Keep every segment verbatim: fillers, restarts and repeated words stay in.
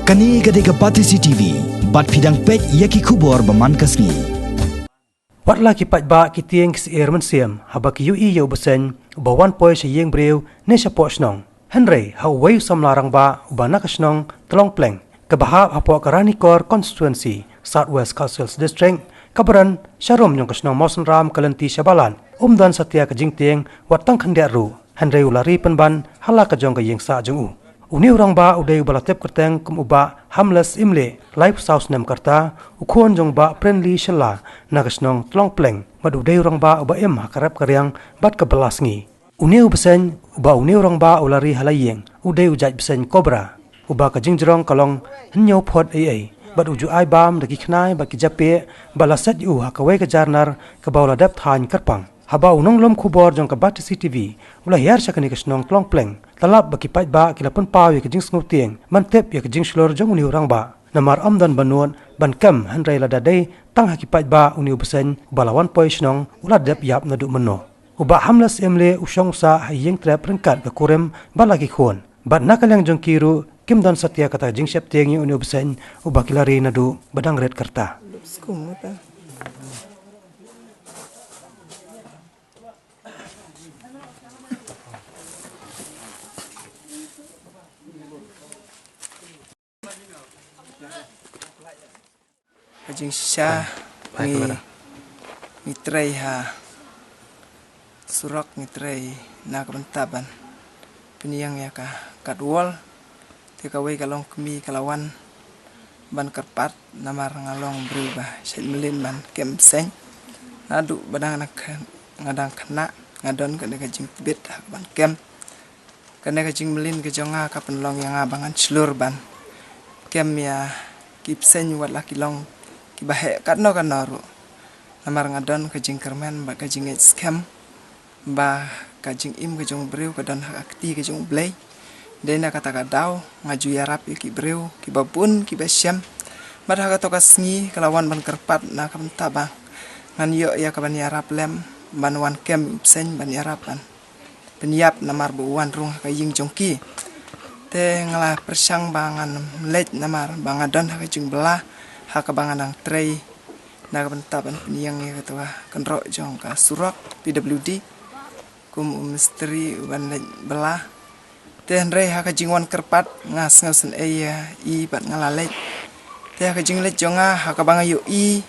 Kane ka dei ka Batesi T V, bad phi dang peit ïa ki khubor ba man ka sngi. Wat la ki paidbah ki tieng ki syier mynsiem haba ki ïohi ïa u bseiñ uba wan poi sha ïing briew ne shapoh shnong. Hynrei ha uwei u samla rangbah uba na ka shnong Tlongpleng kaba hap hapoh ka Ranikor Constituency, South West Khasi Hills District, kaba don sharum jong ka shnong Mawsynram ka lynti shabalat, um don satia ka jingtieng wat tang khyndiat ruh. Hynrei u la ri pynban ha la ka jong ka ïing sah jong u. Une u rangbah u dei uba la tip kyrteng kum u Bah Hamles Imleh, laiphew saw snem ka rta, u khun jong u Bah Prenly Shylla na ka shnong Tlongpleng, bad u dei u rangbah uba im ha ka rep ka riang bad ka bylla sngi. Une u bseiñ uba une u rangbah u la ri ha la ïing u dei u jait bseiñ Cobra, uba ka jingjrong ka long hynñiew phot ei ei, bad u ju ai bam da ki khnai bad ki japieh, bad la set ïa u ha kawei ka jarnar kaba u la dep thaiñ kyrpang. Haba u nonglum khubor jong ka Batesi T V u la hiar sha kane ka shnong Tlongpleng, la lap ba ki paidbah ki la pynpaw ïa ka jingsngewtieng ban tip ïa ka jingshlur jong une u rangbah. Namar ym don ba nud ban kem, hynrei lada dei tang ha ki paidbah, une u bseiñ uba la wan poi shnong u la dep ïap naduh mynno. U Bah Hamles Imleh u shong u sah ha ïing trep ryngkat ka kurim bad la ki khun. Bad na ka liang jong ki ruh kim don satia kata ka jingsheptieng ïa une u bseiñ uba ki la ri naduh ba dang rit ka rta. Ka jingshisha ngi, ngi trei ha surok, ngi trei na ka bynta ban pynïeng ïa ka katwall. Te kawei ka longkmie ka la wan ban kyrpad, namar nga long briew ba shait mlien ban kem bseiñ. Naduh ba dang nga kh-, nga dang khynnah nga don kane ka jingtbit ha ka ban kem. Kane ka jingmlien ka jong nga ka pynlong ïa nga ba ngan shlur ban kem ïa ki bseiñ, wat la ki long kiba heh katno katno ruh. Namar nga don ka jingkyrmen bad ka jingngeit skhem ba ka jingim ka jong u briew ka don ha ka kti ka jong U Blei. Dei na kata ka daw nga ju ïarap ïa ki briew kiba bun kiba shem. Bad ha kato ka sngi ka la wan ban kyrpad na ka bynta ba ngan ïoh ïa ka ban ïarap lem, ban wan kem ïa u bseiñ ban ïarap ban pynïap, namar ba u wan rung ha ka ïing jong ki. Te nga la pyrshang ba ngan leit, namar ba nga don ha ka jingbylla ha kaba nga dang trei na ka bynta ban pynïeng ïa kato ka kynroh jong ka surok P W D kum u mistri uban leit bylla. Te hynrei ha ka jingwan kyrpad nga sngew sngewsynei ïa i bad nga la leit. Te ha ka jingleit jong nga, ha kaba nga ïohi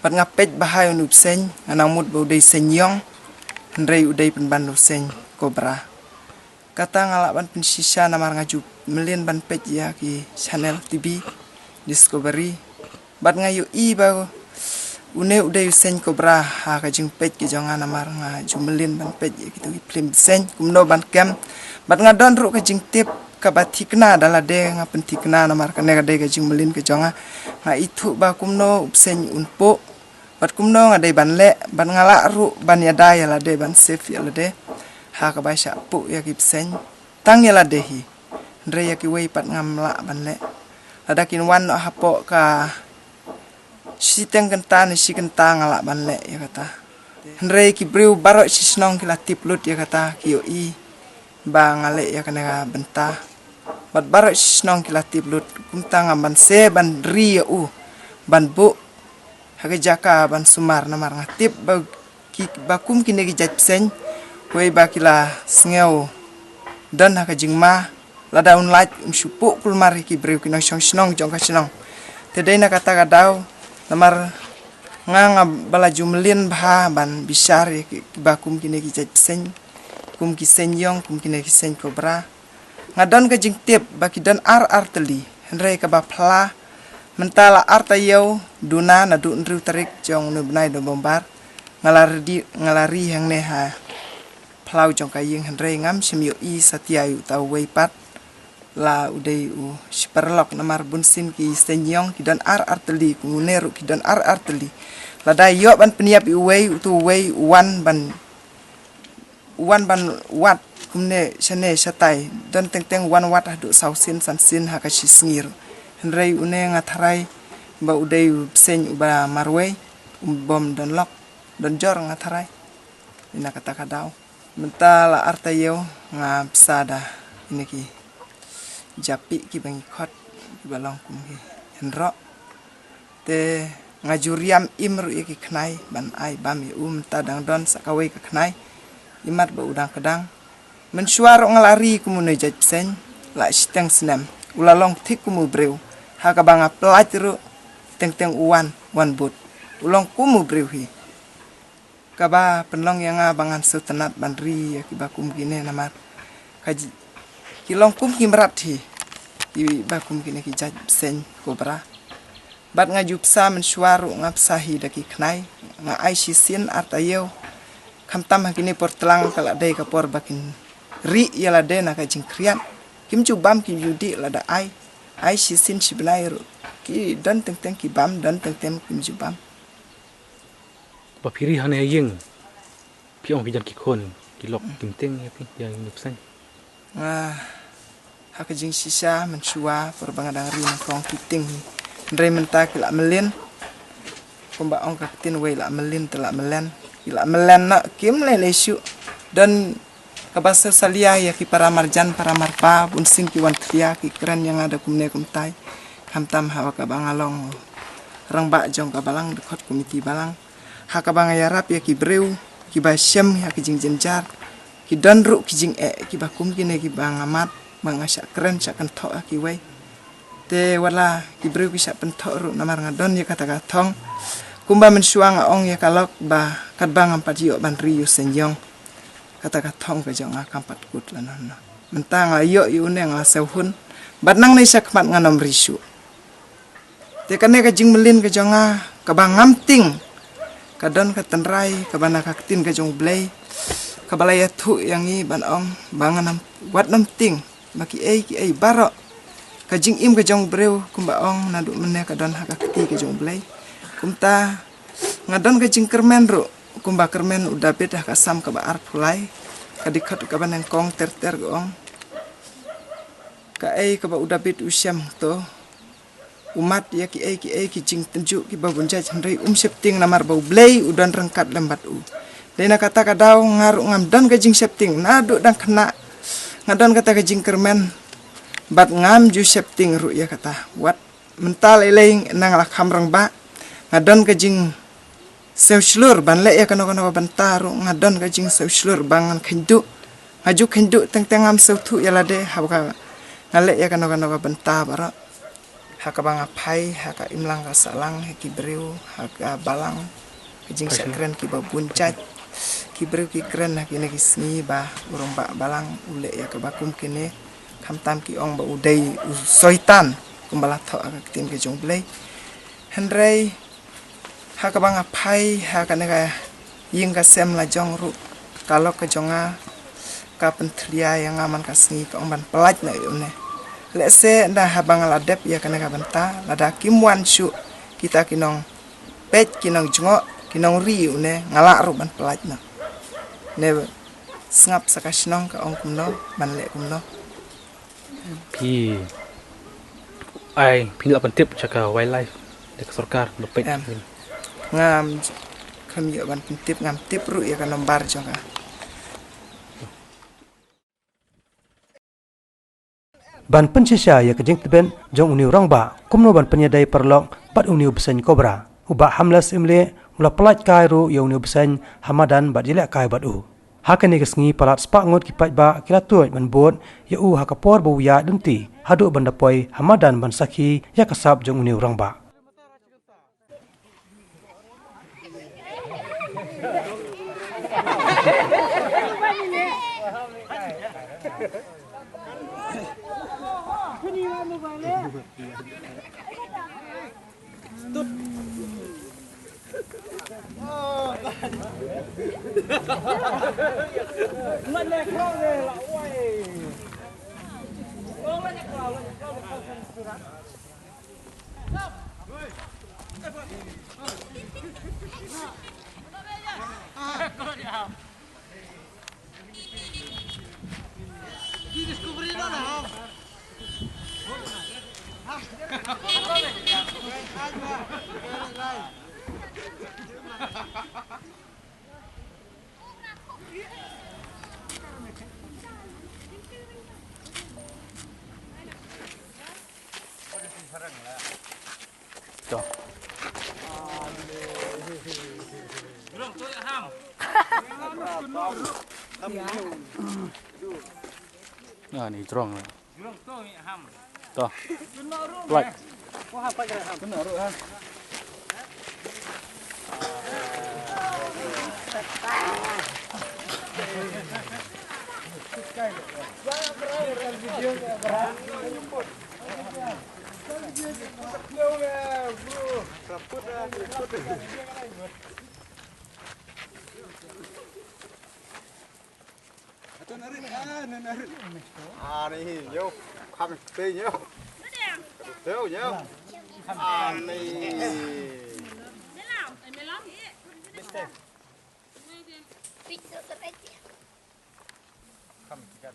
bad nga peit bha ïa une u bseiñ, nga nang mut ba u dei seiñ ïong, hynrei u dei pynban u seiñ Cobra. Kata nga lah ban pynshisha namar nga ju mlien ban peit ïa ki channel T V Discovery. Bad nga ïohi ba une u dei u seiñ Cobra ha ka jingpeit ki jong nga, namar nga ju mlien ban peit ïa kito ki phlim bseiñ kumno ban kem. Bad nga don ruh ka jingtip kaba thikna da lade, nga pynthikna namar kane ka dei ka jingmlien ka jong nga. Nga ithuh ba kumno u bseiñ un puh bad kumno nga dei ban leh, bad nga lah ruh ban ïada ïa lade, ban save ïa lade ha kaba shah puh ïa ki bseiñ tang ïa lade hi. Hynrei ïa kiwei pat ngam lah ban leh. Lada kin wan noh hapoh ka shiteng kynta ne shi kynta nga lah ban leh ïa kata. Hynrei ki briew baroh shi shnong ki la tip lut ïa kata, ki ïohi ba nga leh ïa kane ka bynta. Bad baroh shi shnong ki la tip lut, kumta ngam banse ban ri ïa u ban buh ha ka jaka ban sumar, namar nga tip ba ki, ba kum kine ki jait bseiñ, wei ba ki la sngew don ha ka jingma, lada un lait um shu puh kulmar ïa ki briew ki nongshong shnong jong ka shnong. Te dei na kata ka daw, namar nga, nga ba la ju mlien bha ban bishar ïa ki, ba kum kine ki jait bseiñ, kum ki seiñ ïong, kum kine ki seiñ Cobra. Nga don ka jingtip ba ki don ar ar tylli, hynrei kaba phylla mynta la ar taïew duna naduh hynriew tarik jong une u bnai November. Nga la ri, nga la ri hangne ha phyllaw jong ka ïing, hynrei ngam shym ïohi satia ïa uta uwei pat. La u dei u shi paralok, namar bunsien ki seiñ ïong ki don ar ar tylli, kum une ruh ki don ar ar tylli. Lada ïoh ban pynïap ïa uwei, uta uwei u wan ban, u wan ban wad kumne shane shatai, don teng teng u wan wad haduh saw sien san sien ha ka shi sngi ruh. Hynrei une nga tharai ba u dei u bseiñ uba marwei, um bym don lok, don jor nga tharai. Ïa na kata ka daw mynta la ar taïew nga bsa da ine ki japieh kiba ngi khot Kiba long kum ki hynroh. Te nga ju riam im ruh ïa ki khnai ban ai bam ïa u, mynta dang don sa kawei ka khnai. Imat ba u dang kdang. Mynshuwa ruh nga la ri kum une u jait bseiñ, la shiteng snem. U la long thik kum u briew. Ha kaba nga pynlait ruh, teng teng u wan, wan bud. U long kum u briew hi. Kaba pynlong ïa nga ba ngan sngewtynnat ban ri ïa kiba kum kine namar ka ji-, ki long kum ki mrad hi, kiba kum kine ki jait bseiñ cobra. Bad nga ju bsa mynshuwa ruh, nga bsa hi da ki khnai, nga ai shisien ar taïew. Khamtam ha kine por tlang ka la dei ka por ba kin ri ïa lade na ka jingkhriat. Kim ju bam, kim ju dih lada ai. Ai shisien shibnai ruh. Ki don teng teng ki bam, don teng teng kim ju bam. Ba phi ri hangne ha ïing, phi ong phi jan ki khun, ki lok, kim tieng ïa phi, ïa une u bseiñ? Nga, ha ka jingshisha mynshuwa por ba nga dang ri nyngkong ki tieng hi. Hynrei mynta ki la mlien. Kumba ong ka ktien wei, la mlien te la mlen. Ki la mlen noh, kim lei lei shuh. Don kaba sngewsalia ïa ki para marjan, para marpa, bunsien ki wan khia, ki kren ïa nga da kumne kumtai. Khamtam ha kaba nga long rangbah jong ka balang, dkhot komiti balang. Ha kaba nga ïarap ïa ki briew kiba shem ha ki jingjynjar. Ki don ruh ki jingeh kiba kum kine kiba nga mad, ba nga shah kren shah kynthoh ha kiwei. Te wat la ki briew ki shah pynthoh ruh namar nga don ïa kata ka thong. Kumba mynshuwa nga ong ïa ka lok ba katba ngam pat ïoh ban ri ïa u seiñ ïong, kata ka thong ka jong nga kam pat kut lano lano. Mynta nga la ïoh ïa une, nga la sngewhun. Bad nangne sha khmat ngan ym ri shuh. Te kane ka jingmlien ka jong nga kaba ngam tieng, ka don ka tynrai kaba na ka ktien ka jong U Blei, kaba la ïathuh ïa ngi ban ong ba ngan ym, wat nym tieng ba kiei kiei baroh. Ka jingim ka jong u briew kumba ong naduh mynne ka don ha ka kti ka jong U Blei. Kumta nga don ka jingkyrmen ruh kumba kyrmen u David ha ka Salm kaba arphew lai, ka dkhot kaba nyngkong ter ter ka ong. Kaei kaba u David u shem to, u mad ïa kiei kiei ki jingtynjuh kiba bun jait, hynrei um sheptieng namar ba U Blei u don ryngkat lem bad u. Dei na kata ka daw nga ruh ngam don ka jingsheptieng naduh dang khynnah. Nga don kata ka jingkyrmen bad ngam ju sheptieng ruh ïa kata. Wat mynta lei lei nga la kham rangbah, nga don ka jing sngewshlur ban leh ïa kano kano ka bynta ruh, nga don ka jingsngewshlur ba ngan kheiñ duh. Nga ju kheiñ duh teng teng, ngam sngewthuh ïa lade haba nga leh ïa kano kano ka bynta baroh. Ha kaba nga phai ha ka imlang ka sahlang, ha ki briew, ha ka balang, ka jingshah kren kiba bun jait. Ki briew ki kren ha kine ki sngi ba u rangbah balang u leh ïa kaba kum kine, khamtam ki ong ba u dei u soitan kumba la thoh ha ka ktien ka jong U Blei. Hynrei ha kaba nga phai ha kane ka ïing ka sem la jong ruh, ka lok ka jong nga ka pynthylia ïa nga man ka sngi, ka ong ban pyllait noh ïa une. Lehse ynda haba nga la dep ïa kane ka bynta, lada kim wan shuh kita ki nongpeit, ki nongjngoh, ki nongri ïa une, nga lah ruh ban pyllait noh. Ne sngap sa ka shnong ka ong kumno, ban leh kumno. Phi, ai, phi lah pyntip sha ka wildlife, da ka sorkar, da peit. Em. Ngam, kam ïoh ban pyntip, ngam tip ruh ïa ka nombar jong ka. Ban pynshisha ïa ka jingtbit jong une u rangbah, kumno ban pynïadei paralok bad une u bseiñ cobra, u Bah Hamles Imlieh u la pyllait kai ruh ïa une u bseiñ ha madan bad ïalehkai bad u. Ha kane ka sngi palat spah ngut ki paidbah ki la tuid ban bud ïa u ha ka por ba u ïaid lynti haduh ban da poi ha madan ban sakhi ïa ka sap jong une u rangbah. To. Ah, ni jrong lah. To. Right. Ani yo, kham te yo. Te yo. Ani. Kham te.